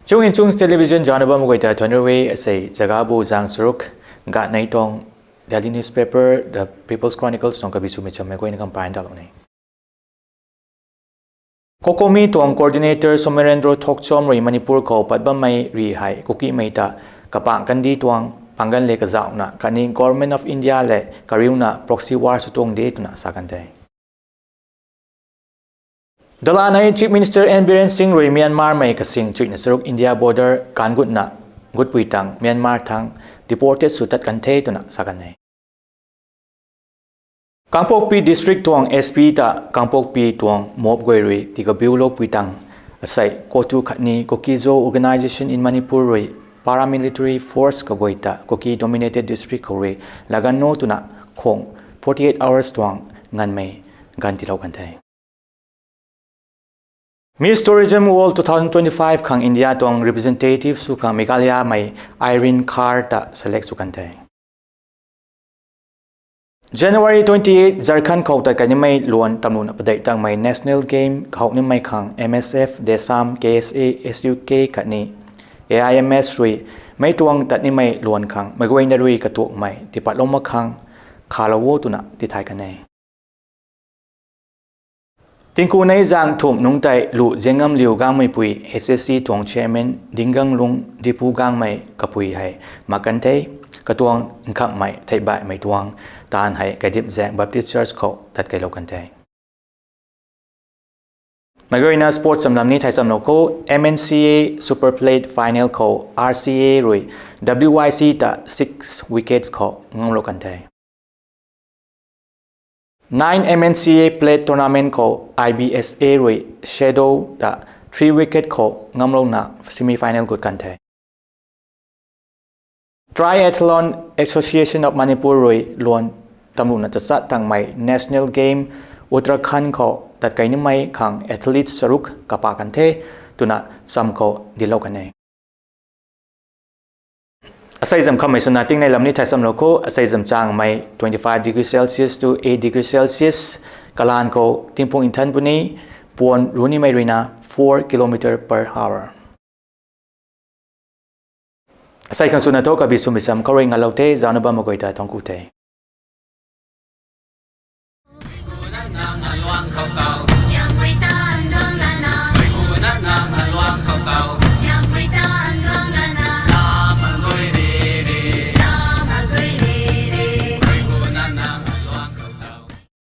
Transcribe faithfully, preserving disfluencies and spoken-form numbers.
Chung in Chung Television zauc na bam guay ta thuanc rui asei zagabu zang charuk gatnei tuang Delhi newspaper The People's Chronicles tuang kabi swmei chammei guayna kam pain dalou ne. COCOMI tuang coordinator Somerendro Thokchom rui Manipur khou pat bammei ri hei Kukimei ta kapang kandih tuang panggan le kazauhna khatni Government of India le kariuna proxy war sw tuang de twna sa kan the. Dalanei Chief Minister N Biren Singh rui Myanmarmei kasing chuihna charuk India border kan gutna gutpui tang Myanmar thang deported sw tat kan the twna sa kan e. Kangpokpi District tuang S P ta Kangpokpi tuang mob guay rui tikabiuloupui tang asei COTU khatni Kuki-Zo Organisation in Manipur rui paramilitary force kaguay ta Kuki dominated district khou rui laganv no twna khang forty-eight hours tuang nganvmei ganv tiilou kan the. Miss Tourism World two thousand twenty-five khang India tuang representative sw khang Meghalayaamei Irene Khar ta select sw kan the. January twenty-eight Jharkhand khou tat kai nimei luan tamluna padeih tangmei National Game kahouh nimei khang M S F, DESAM, K S A, S U K khatni A I M S rui meic tuang tat nimei luan khang meic guayna rui katuakmei tiipatloumei khang khalou o twna tithay kan e. Tingku nei zaeng thumh nungc tei lu zianngam liu gangmeipui H S C tuang chairman Dinganglung Dipu Gangmei kapui hei mak kan the, katuang nkhamhmei theihbaihmei tuang taanv hei Kaidip Zaeng Baptist Church khou tat kailou kan the. Meic guayna sports chamlam ni thei chamlou khou, M N C A Super Plate final khou R C A rui W Y C ta six wickets khou ngamlou kan the. Nine M N C A Plate tournament khou I B S A rui Shadow ta three wicket khou ngamlouna semi final gut kan the. Triathlon Association of Manipur rui luan tamluna tachat tangmei National Game Uttarakhand khou tat kai nimei khang athlete charuk kapa kan the twna cham khou dinclou kan e. Asei zam khammei swna tingnei lam ni thei chamlou khou, asei zam changmei twenty-five degree Celsius to eight degree Celsius, kalanv khou tingpuk nthan puni, puan runimei ruina four kilometer per hour. Asei khang swna thu kabi swmei cham khou rui ngalou the, zaucna bam mak guay ta thangc ku the.